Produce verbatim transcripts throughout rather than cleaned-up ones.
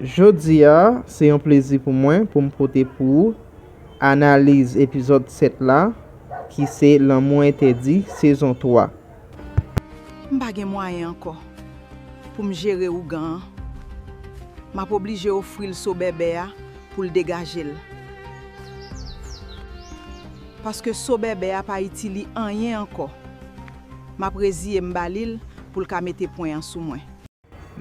Jodi a, se yon plezi pou mwen pou m pote pou ou analiz epizòd sèt la, ki se Lanmou Entèdi, sezon twa. M pa gen mwayen ankò pou m jere ougan an. M ap oblije ofri l So Bèbè a pou l degaje l. Paske So Bèbè a pa itil li anyen ankò. M ap reziye m ba li l pou l ka mete pwen an sou mwen.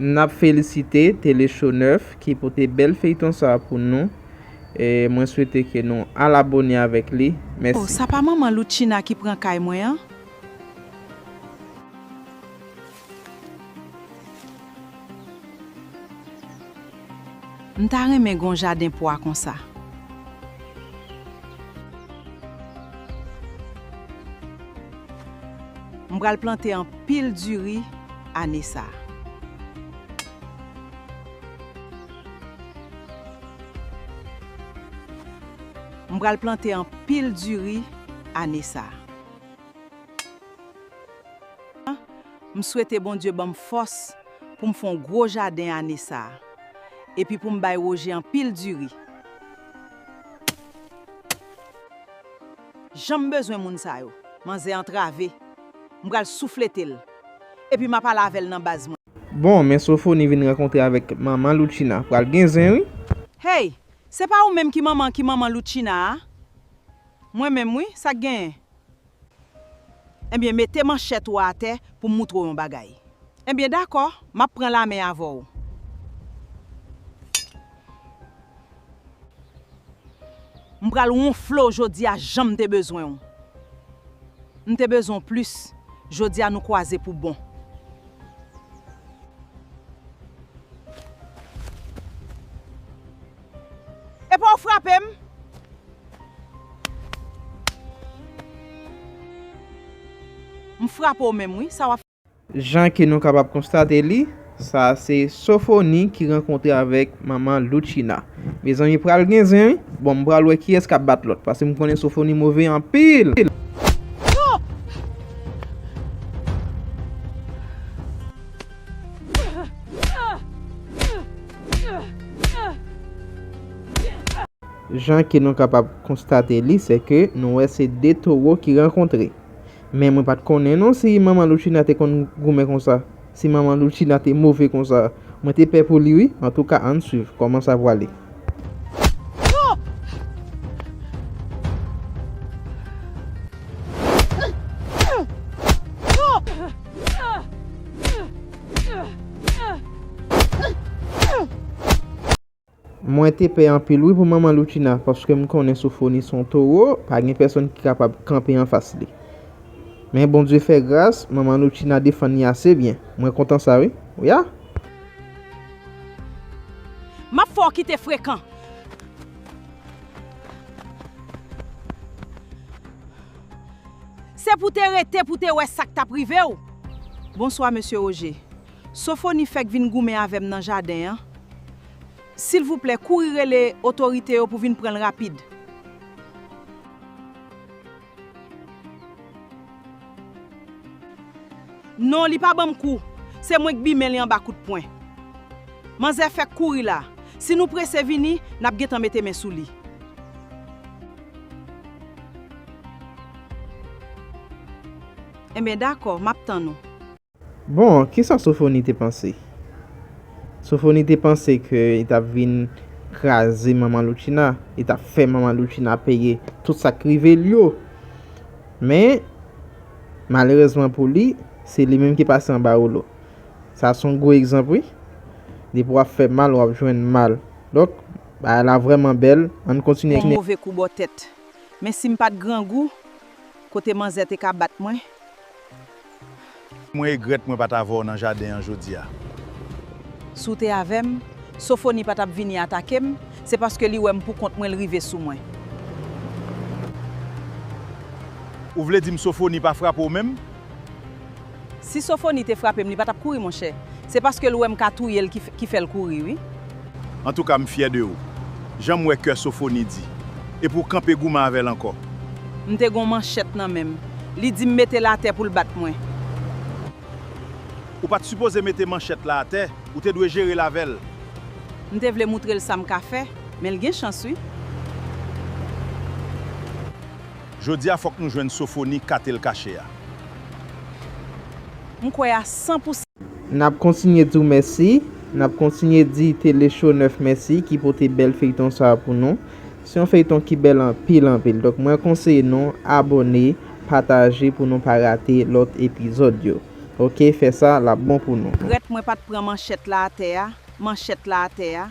N ap felisite Tele Show nèf ki pote bèl feyton sa a pou nou. E mwen swete ke nou al abòne avèk li. Mèsi. Oh, sa pa manman Loutchina ki pran kay mwen an? M ta renmen gon jaden pwa konsa. M pral plante anpil diri ane sa a. M pral plante anpil diri ane sa a. M swete Bondye ban m fòs pou m fè yon gwo jaden ane sa a, epi pou m bay Woje anpil diri. Jan m bezwen moun sa yo. Manzè antrave. M pral souflete l. Epi m a pale avè l nan baz mwen. Bon, men Sofoni vin rankontre avèk manman Loutchina. Pral gen zen, wi. Hey! Se pa ou menm ki manman, ki manman Loutchina a? Mwen menm, wi, sa k genyen? Ebyen, mete manchèt ou atè pou m moutre w yon bagay. Ebyen, dakò, m ap pran lamen avè w. M pral wonfle w jodi a jan m te bezwen w. M te bezwen w plis. Jodi a nou kwaze pou bon. Epa w frape m? M frape w menm, wi. Sa w ap Jan ke nou kapab konstate li, sa se Sofoni ki rankontre avèk manman Loutchina. Mezanmi, pral gen zen, wi. Bon, m pral wè kiyès k ap bat lòt, paske m konnen Sofoni move anpil. Jan ke nou kapab konstate li, se ke nou wè se de towo ki rankontre. Men mwen pa t konnen non si manman Loutchina te konn goumen konsa, si manman Loutchina te move konsa. Mwen te pè pou li, wi. Antouka, ann swiv kòman sa pwale. Mwen te pè anpil, wi, pou manman Loutchina, paske m konnen Sofoni se yon towo, pa gen pèsonn ki kapab kanpe anfas li. Men Bondye fè gras, manman Loutchina defann li ase byen. Mwen kontan sa, wi. Wi a. M ap fè w kite frekan. Se pou te rete, pou te wè sa k t ap rive w. Bonswa, mesye Woje. Sofoni fèk vin goumen avè m nan jaden an. Silvouplè, kouri rele otorite yo pou vin pran l rapid. Non, li pa ban m kou. Se mwen k bimen li anba kout pwen. Manzè fèk kouri la. Si nou prese vini, n ap gentan mete men sou li. Enben, dakò, m ap tann ou. Bon, kisa Sofoni te panse? Sofoni te panse ke li t ap vin kraze manman Loutchina, li t ap fè manman Loutchina peye tout sa k rive l yo. Men, malerezman pou li, se li menm ki pase anba wolo. Sa se yon gwo egzanp, wi. Depi w ap fè mal, w ap jwenn mal. Donk, bagay la vrèman bèl. Ann kontinye. Yon move kou bò tèt. Men si m pa t grangou, kote manzè te ka bat mwen. Mwen regrèt mwen pa t avè w nan jaden an jodi a. Si w te avè m, Sofoni pa t ap vini atake m, se paske li wè m pou kont mwen, l rive sou mwen. Ou vle di m Sofoni pa frape w menm? Si Sofoni te frape m, li pa t ap kouri, monchè. Se paske l wè m ka touye l ki f-, ki fè l kouri, wi. Antouka, m fyè de ou. Jan m wè kè Sofoni di. Epi w kanpe goumen avè l ankò. M te gen yon manchèt nan men m. Li di m mete l atè pou l bat mwen. Ou pa t sipoze mete manchèt la atè, ou te dwe jere l avè l. M te vle moutre l sa m ka fè, men l gen chans wi. Jodi a fòk nou jwenn Sofoni kate l kache a. M kwè a san pou san. N ap kontinye di w mèsi, n ap kontinye di Tele Show nèf mèsi ki pote bèl feyton sa a pou nou. Se yon feyton ki bèl anpil, anpil. Donk, mwen konseye nou abòne, pataje pou nou pa rate lòt epizòd yo. Oke, fè sa, l ap bon pou nou. Regrèt mwen pa t pran manchèt la atè a, manchèt la atè a,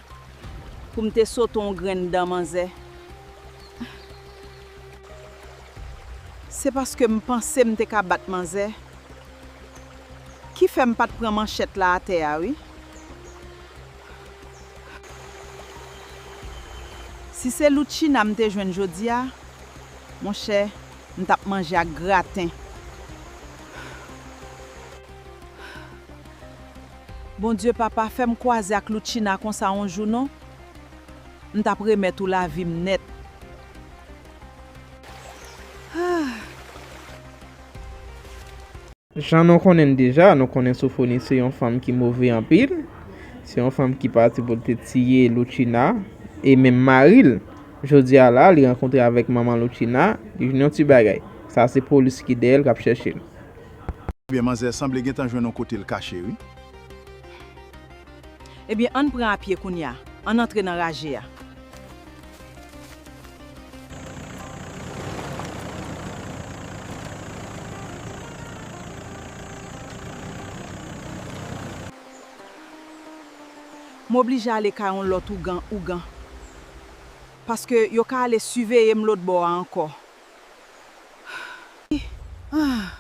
pou m te sote yon grenn dan manzè. Se paske m panse m te ka bat manzè ki fè m pa t pran manchèt la atè a, wi. Si se Loutchina m te jwenn jodi a, monchè, m t ap manje ak graten. Bondye papa, fè m kwaze ak Loutchina konsa yon jou non. M t ap remèt ou lavi m nèt. Ah. Jan nou konnen l deja, nou konnen Sofoni se yon fanm ki move anpil. Se yon fanm ki pati pou l te tiye Loutchina e menm mari l. Jodi a la, li rankontre avèk manman Loutchina, li jwenn yon ti bagay. Sa se polis ki dèyè l k ap chèche l. Ebyen, manzè sanble gentan jwenn yon kote l kache, wi. Ebyen, ann pran apye kounye a. Ann antre nan raje a. M oblije ale kay yon lòt ougan, ougan. Paske yo ka ale siveye m lòt bò a ankò. Ah,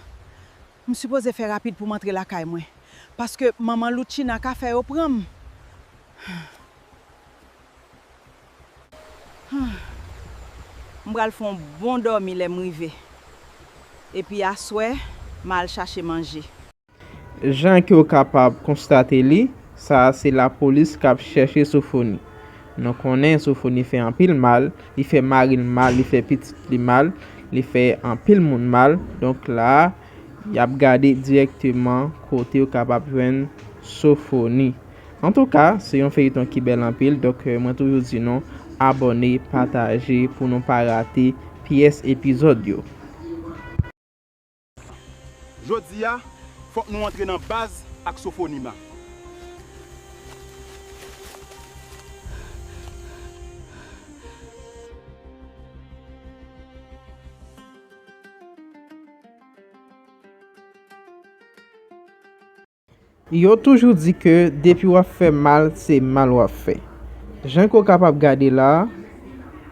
m sipoze fè rapid pou m antre lakay mwen. Paske manman Loutchina ka fè yo pran m. M pral fè yon bon dòmi lè m rive. Epi aswè, m a al chache manje. Jan ke w kapab konstate li, sa a se lapolis k ap chèche Sofoni. Nou konnen Sofoni fè anpil mal, li fè mari l mal, li fè pitit li mal, li fè anpil moun mal. Donk la a, y ap gade dirèkteman kote yo kapab jwenn Sofoni. Antouka, se yon feyton ki bèl anpil, donk, euh, mwen toujou di nou abòne, pataje pou nou pa rate pyès epizòd yo. Jodi a, fòk nou antre nan baz ak Sofonima. Yo toujou di ke depi w ap fè mal, se mal w ap fè. Jan ke w kapab gade la a,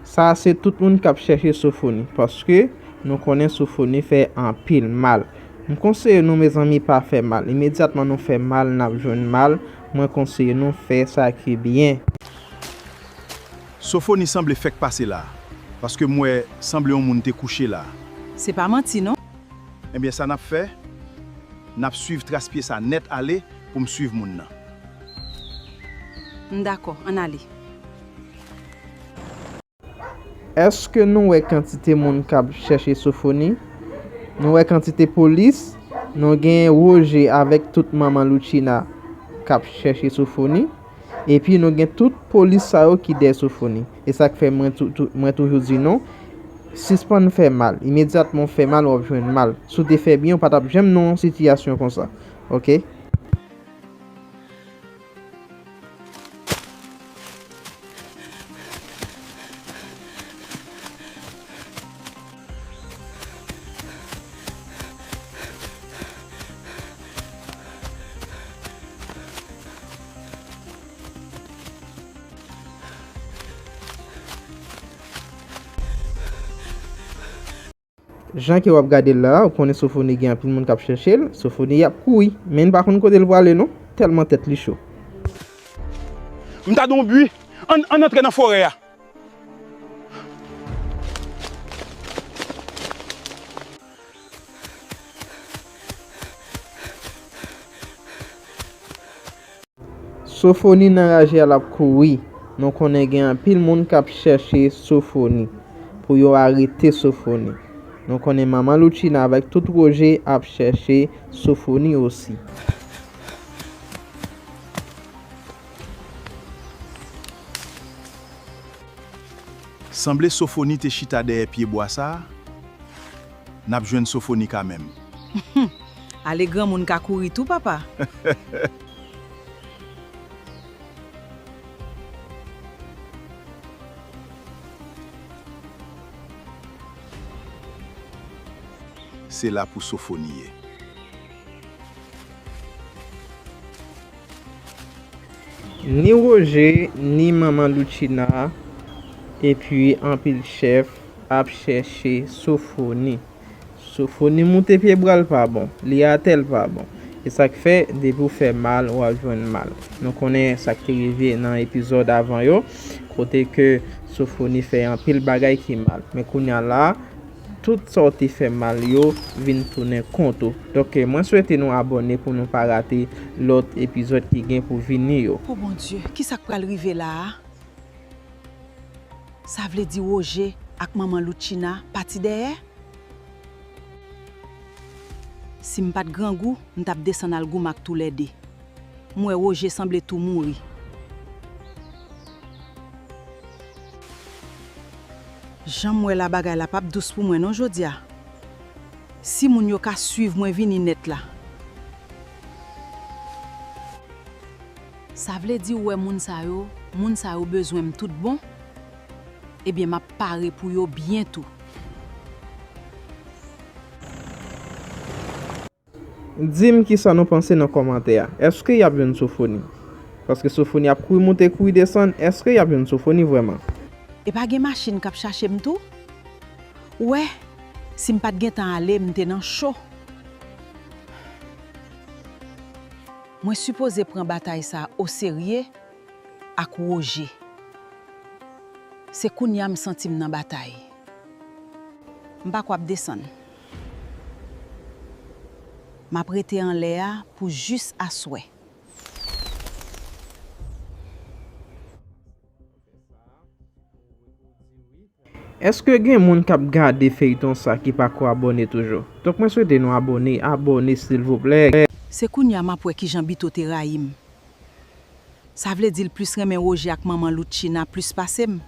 sa a se tout moun k ap chèche Sofoni, paske nou konnen Sofoni fè anpil mal. M konseye nou, mezanmi, pa fè mal. Imedyatman nou fè mal, n ap jwenn mal. Mwen konseye nou fè sa ki byen. Sofoni sanble fèk pase la a, paske m wè sanble yon moun te kouche la a. Se pa manti, non. Ebyen, sa n ap fè, n ap swiv tras pye sa nèt ale pou m swiv moun nan. M dakò, ann ale. Èske nou wè kantite moun k ap chèche Sofoni? Nou wè kantite polis, nou gen Woje avèk tout manman Loutchina k ap chèche Sofoni. Epi nou gen tout polis sa yo ki dèyè Sofoni. E sa k fè mwen tou-, tou-, mwen toujou di nou, sispann fè mal. Imedyatman w fè mal, w ap jwenn mal. Si w te fè byen, w pa t ap janm nan yon sitiyasyon konsa. Oke? Jan ke w ap gade l la a, ou konnen Sofoni gen anpil moun k ap chèche l. Sofoni ap kouri, men l pa konn kote l prale non, tèlman tèt li cho. M ta di w bwi, ann, ann antre nan forè a. Sofoni nan raje a, l ap kouri. Nou konnen gen anpil moun k ap chèche Sofoni pou yo arete Sofoni. Nou konnen manman Loutchina avèk tout Woje ap chèche Sofoni osi. Sanble Sofoni te chita dèyè pyebwa sa a. N ap jwenn Sofoni kanmenm. Ale granmoun ka kouri tou, papa. Se la pou Sofoni ye. Ni Woje, ni manman Loutchina, epi anpil chèf ap chèche Sofoni. Sofoni moute pyebwa l pa bon, li atè l pa bon. E sa k fè, depi w fè mal, w ap jwenn mal. Nou konnen sa k te rive nan epizòd avan yo, kote ke Sofoni fè anpil bagay ki mal. Men kounye a la, tout sa w te fè mal yo vin tounen kont ou. Donk, mwen swete nou abòne pou nou pa rate lòt epizòd ki gen pou vini yo. O Bondye, ki sa k pral rive la a? Sa vle di Woje ak manman Loutchina pati dèyè? Si m pa t grangou, m t ap desann al goumen ak toulède. M wè Woje sanble tou mouri. Jan m wè la bagay la p ap dous pou mwen non jodi a. Si moun yo ka swiv mwen vini nèt la. Sa vle di ou wè moun sa yo, moun sa yo bezwen m tout bon? Ebyen, m ap pare pou yo byen tou. Di m kisa nou panse nan kòmantè a. Èske y ap jwenn Sofoni? Paske Sofoni ap kouri moute, kouri desann. Èske y ap jwenn Sofoni vrèman? E pa gen machin k ap chache m tou? Ou wè, si m pa t gentan ale, m te nan cho. Mwen sipoze pran batay sa a oserye ak Woje. Se kounye a m santi m nan batay. M pako ap desann. M ap rete anlè a pou jis aswè. Èske gen moun k ap gade feyton sa ki pako abòne toujou? Donk, mwen swete nou abòne, abòne silvouplè. Se kounye a m ap wè kijan Bito te rayi m. Sa vle di l plis renmen Woje ak manman Loutchina plis pase m.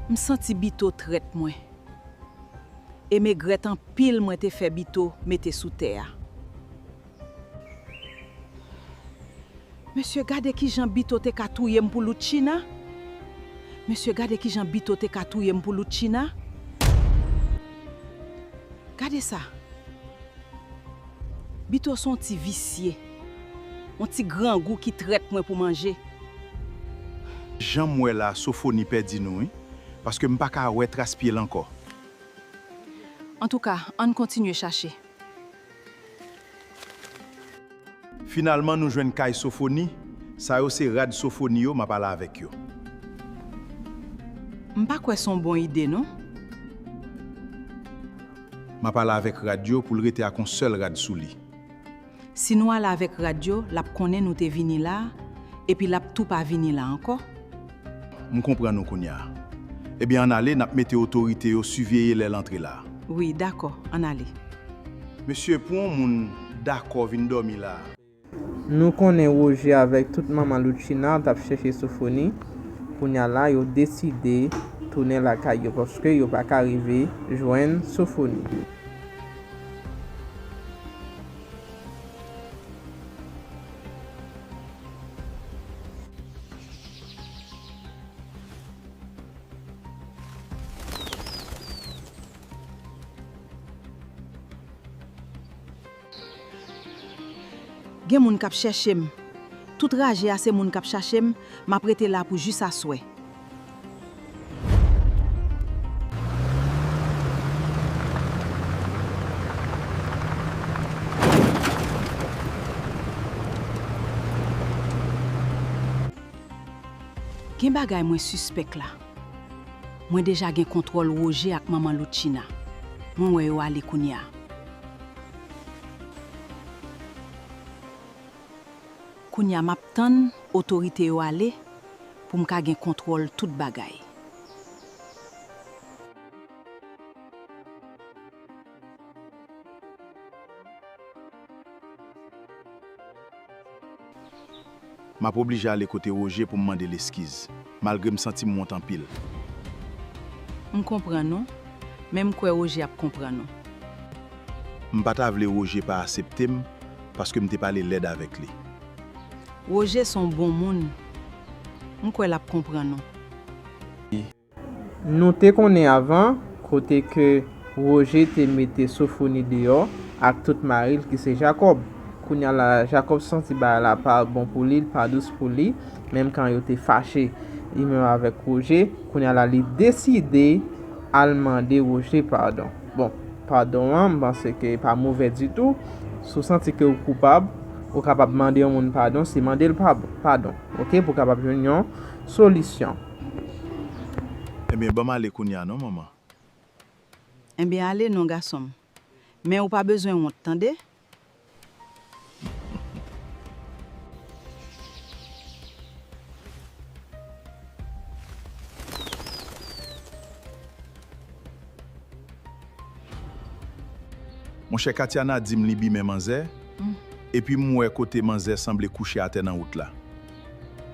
M santi Bito trèt mwen. E m egrèt anpil mwen te fè Bito mete sou tè a. Mesye, gade kijan Bito te ka touye m pou Loutchina. Mesye, gade kijan Bito te ka touye m pou Loutchina. Gade sa. Bito se yon ti visye. Yon ti grangou ki trèt mwen pou manje. Jan m wè la, Sofoni pèdi nou, wi. Paske m pa ka wè tras pye l ankò. Antouka, ann kontinye chache. Finalman, nou jwenn kay Sofoni. Sa yo se rad Sofoni yo, m ap ale avèk yo. M pa kwè se yon bon ide, non. M ap ale avèk rad yo pou l rete ak yon sèl rad sou li. Si nou ale avèk rad yo, l ap konnen nou te vini la a, epi l ap tou pa vini la ankò. M konprann ou kounye a. Ebyen, ann ale, n ap mete otorite yo siveye lè l antre la a. Wi, dakò, ann ale. Mesye, pou yon moun dakò vin dòmi la a. Nou konnen Woje avèk tout manman Loutchina t ap chèche Sofoni. Kounye a la, yo deside tounen lakay yo, paske yo pa ka rive jwenn Sofoni. Gen moun k ap chèche m. Tout raje a se moun k ap chache m, m ap rete la pou jis aswè. Gen bagay mwen sispèk la. Mwen deja gen kontwòl Woje ak manman Loutchina. Mwen wè yo ale kounye a. Kounye a m ap tann otorite yo ale pou m ka gen kontwòl tout bagay. M ap oblije ale kote Woje pou m mande l eskiz, malgre m santi m wont anpil. M konprann ou, men m kwè Woje ap konprann ou. M pa ta vle Woje pa aksepte m, paske m te pale lèd avèk li. Woje se yon bon moun. M kwè l ap konprann ou. Nou te konnen avan, kote ke Woje te mete Sofoni deyò ak tout mari l ki se Jakòb. Kounye a la, Jakòb santi bagay la pa bon pou li, l pa dous pou li, menm kan yo te fache, li menm avèk Woje. Kounye a la, li deside al mande Woje padon. Bon, padon an, m panse ke pa movè ditou. Si w santi ke w koupab, ou kapab mande yon moun padon, se mande l pa-, padon, oke, pou w kapab jwenn yon solisyon. Ebyen, ban m ale kounye a non, manman. Ebyen, ale non, gason m. Men ou pa bezwen wont, tande? Monchè, Katiana di m li bimen manzè, epi m wè kote manzè sanble kouche atè nan wout la.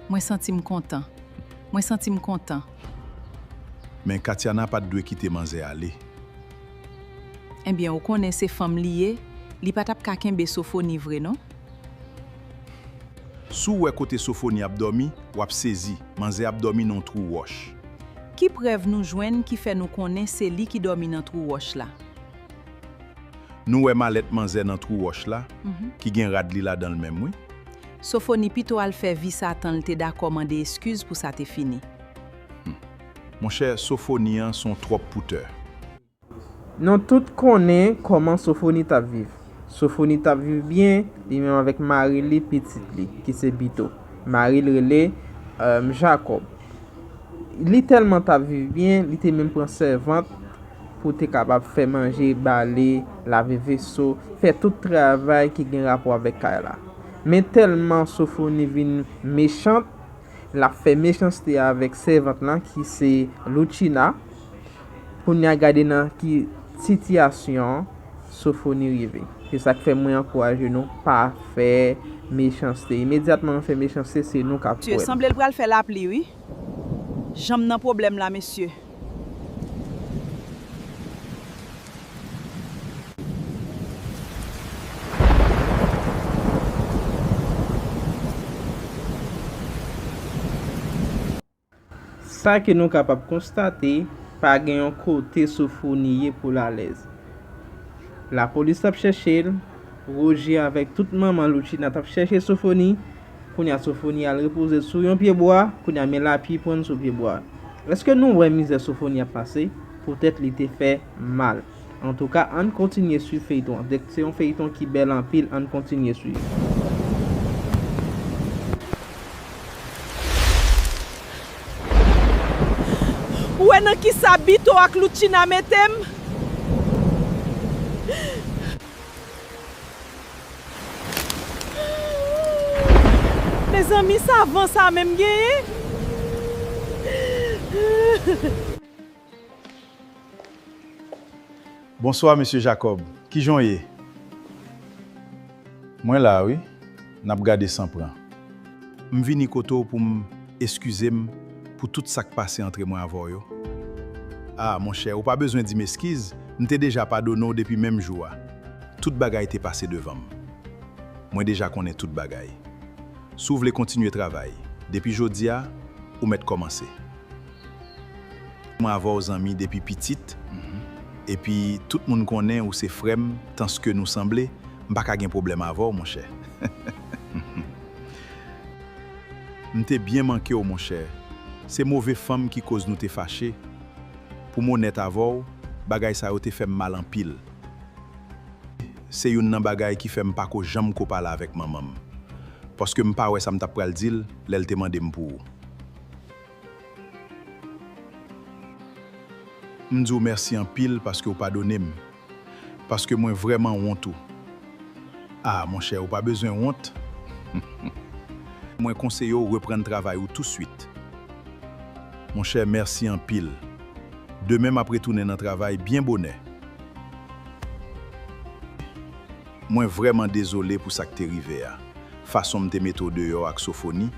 Mwen santi m kontan. Mwen santi m kontan. Men Katiana pa t dwe kite manzè ale. Ebyen, ou konnen se fanm li ye, li pa t ap ka kenbe Sofoni vre non. Si w wè kote Sofoni ap dòmi, w ap sezi, manzè ap dòmi nan yon twou wòch. Ki prèv nou jwenn ki fè nou konnen se li ki dòmi nan twou wòch la? Nou wè malèt manzè nan twou wòch la, ki gen rad li ladan l menm, wi. Sofoni pito al fè vi Satan l te dakò mande eskiz pou sa te fini. Monchè, Sofoni an se yon twòp poutè. Nou tout konnen kòman Sofoni t ap viv. Sofoni t ap viv byen, li menm avèk mari li, pitit li, ki se Bito. Mari l rele, èm, Jakòb. Li tèlman t ap viv byen, li te menm pran sèvant pou te kapab fè manje ba li, lave veso, fè tout travay ki gen rapò avèk kay la. Men tèlman Sofoni vin mechant, l ap fè mechanste avèk sèvant lan ki se Loutchina. Kounye a gade nan ki sitiyasyon Sofoni rive. Se sa k fè mwen ankouraje nou pa fè mechanste. Imedyatman nou fè mechanste, se nou k ap pran l. Sanble l pral fè lapli, wi. Jan m nan pwoblèm la, mesye. Sa ke nou kapab konstate, pa gen yon kote Sofoni ye pou l alèz. Lapolis t ap chèche l, Woje avèk tout manman Loutchina t ap chèche Sofoni. Kounye a Sofoni al repoze l sou yon pye bwa, kounye a men lapli pran l sou pye bwa. Èske nou wè mizè Sofoni ap pase? Poutèt li te fè mal. Antouka, ann kontinye swiv feyton an. Dèk se yon feyton ki bèl anpil, ann kontinye swiv. Ou wè nan kisa Bito ak Loutchina mete m? Mezanmi, sa van sa menm genyen? Bonswa, mesye Jakòb. Kijan w ye? Mwen la, wi. N ap gade san pran. M vini kote w pou m eskize m pou tout sa k pase antre mwen avè w yo. A, monchè, ou pa bezwen di m eskiz, m te deja padone w depi menm jou a. Tout bagay te pase devan m. Mwen deja konnen tout bagay. Si w vle kontinye travay, depi jodi a, ou mèt kòmanse. Mwen avè w zanmi depi pitit, epi tout moun konnen ou se frè m, tanske nou sanble, m pa ka gen pwoblèm avè w, monchè. M te byen manke w, monchè. Se move fanm ki koz nou te fache. Pou m onèt avè w, bagay sa yo te fè m mal anpil. Se youn nan bagay ki fè m pa ko janm ko pale avèk manman m. Paske m pa wè sa m t ap pral di l lè l te mande m pou ou. M di w mèsi anpil paske w padone m. Paske mwen vrèman wont ou. A, monchè, ou pa bezwen wont. Mwen konseye w reprann travay ou touswit. Monchè, mèsi anpil. Demen m ap retounen nan travay byen bonè. Mwen vrèman dezole pou sa k te rive a. Fason m te mete w deyò ak Sofoni,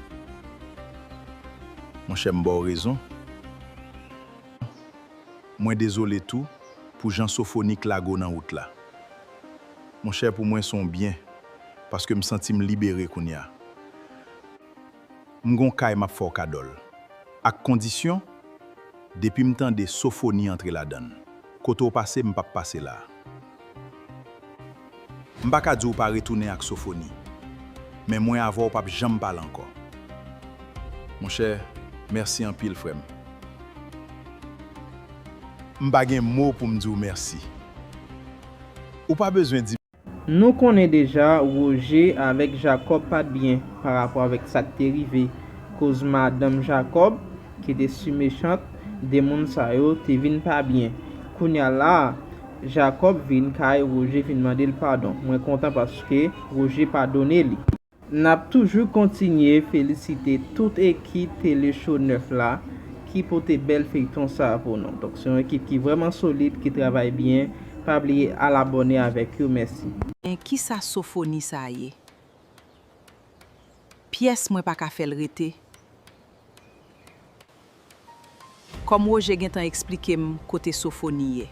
monchè, m ba w rezon. Mwen dezole tou pou jan Sofoni k lage w nan wout la. Monchè, pou mwen se yon byen, paske m santi m libere kounye a. M gon kay m ap fè w kado l. Ak kondisyon, depi m tande Sofoni antre ladan l. Kote w pase, m p ap pase la a. M pa ka di w pa retounen ak Sofoni, men mwen avè w p ap janm pale ankò. Monchè, mèsi anpil, frè m. M pa gen mo pou m di w mèsi. Ou pa bezwen di. Nou konnen deja Roger avèk Jacob pa t byen pa rapò avèk sa k te rive, koz madanm Jacob, ki te si mechant, de moun sa yo te vin pa byen. Kounye a la a, Jacob vin kay Roger vin mande l padon. Mwen kontan paske Roger padone li. N ap toujou kontinye felisite tout ekip Tele Show nèf la ki pote bèl feyton sa a pou nou. Donk, se yon ekip ki vrèman solid, ki travay byen. Pa bliye al abòne avèk yo. Mèsi. Men kisa Sofoni sa a ye? Pyès mwen pa ka fè l rete. Kòm Roger gentan eksplike m kote Sofoni ye,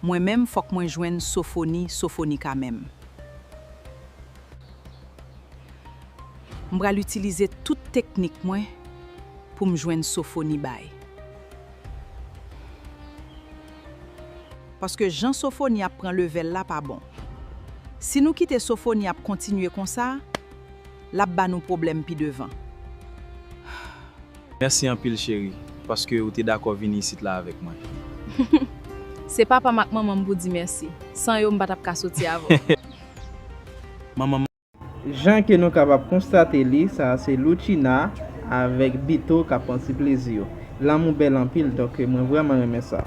mwen menm fòk mwen jwenn Sofoni, Sofoni ka menm. M pral itilize tout teknik mwen pou m jwenn Sofoni bay. Paske jan Sofoni ap pran levèl la pa bon. Si nou kite Sofoni ap kontinye konsa, l ap ba nou pwoblèm pi devan. Mèsi anpil, cheri, paske ou te dakò vini isit la avèk mwen. Se papa m ak manman m pou di mèsi. San yo, m pa t ap ka soti avè w. Manman m. Jan ke nou kapab konstate li, sa a se Loutchina avèk Bito k ap pran ti plezi yo. Lanmou bèl anpil, donk mwen vrèman renmen sa.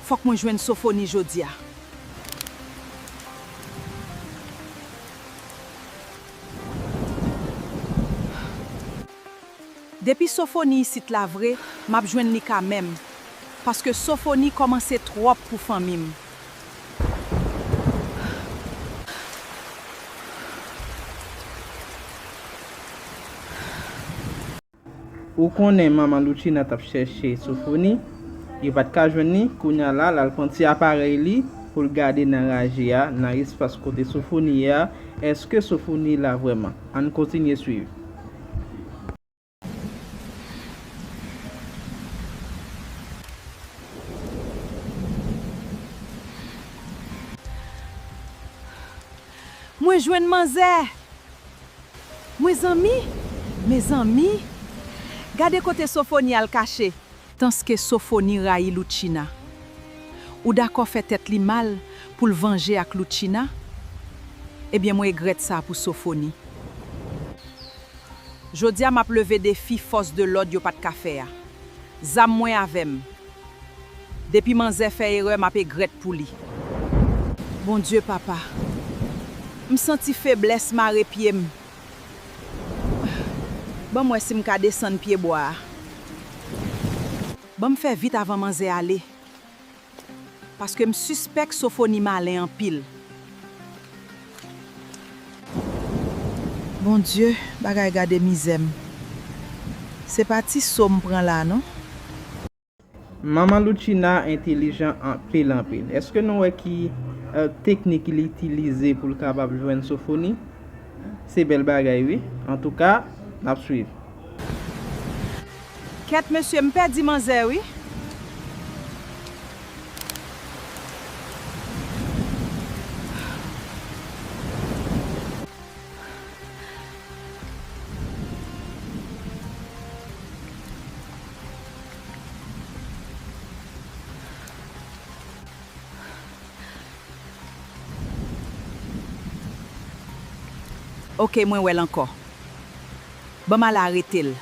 Fòk mwen jwenn Sofoni jodi a. Depi Sofoni isit la vre, m ap jwenn li ka menm, paske Sofoni kòmanse twòp pou fanmi m. Ou konnen manman Loutchina t ap chèche Sofoni, yo pa t ka jwenn li, kounye a la, l al pran ti aparèy li pou l gade nan raje a, nan espas kote Sofoni ye a, èske Sofoni la vrèman? Ann kontinye swiv. Mwen jwenn manzè! Mezanmi! Mezanmi! Gade kote Sofoni al kache! Tanske Sofoni rayi Loutchina. Ou dakò fè tèt li mal pou l vanje ak Loutchina? Ebyen, mwen egrèt sa pou Sofoni. Jodi a, m ap leve defi fòs de lòd yo pa t ka fè a. Zam mwen avè m. Depi manzè fè erè, m ap egrèt pou li. Bondye, papa, m santi feblès mare pye m. Ban m wè si m ka desann pyebwa a. Ban m fè vit avan manzè ale. Paske m sispèk Sofoni malen anpil. Bondye, bagay gade mizè m. Se pa ti so m pran la non. Manman Loutchina entelijan anpil, anpil. Èske nou wè ki, eh, teknik li itilize pou l kapab jwenn Sofoni? Se bèl bagay, wi. Antouka, n ap swiv. Kèt, mesye, m pèdi manzè, wi. Oke, mwen wè l ankò. Ban m al arete l.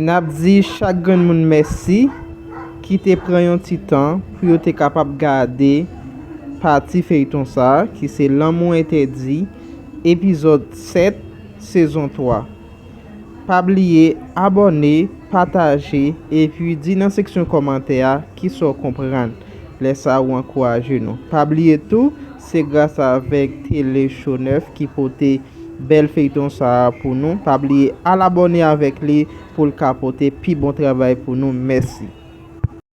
N ap di chak grenn moun mèsi ki te pran yon ti tan pou yo te kapab gade pati feyton sa a, ki se Lanmou Entèdi, epizòd sèt, sezon twa. Pa bliye abòne, pataje, epi di nan seksyon kòmantè a kisa w konprann lè sa ou ankouraje nou. Pa bliye tou, se gras avèk Tele Show nèf ki pote bèl feyton sa a pou nou. Pa bliye al abòne avèk li pou l ka pote pi bon travay pou nou. Mèsi.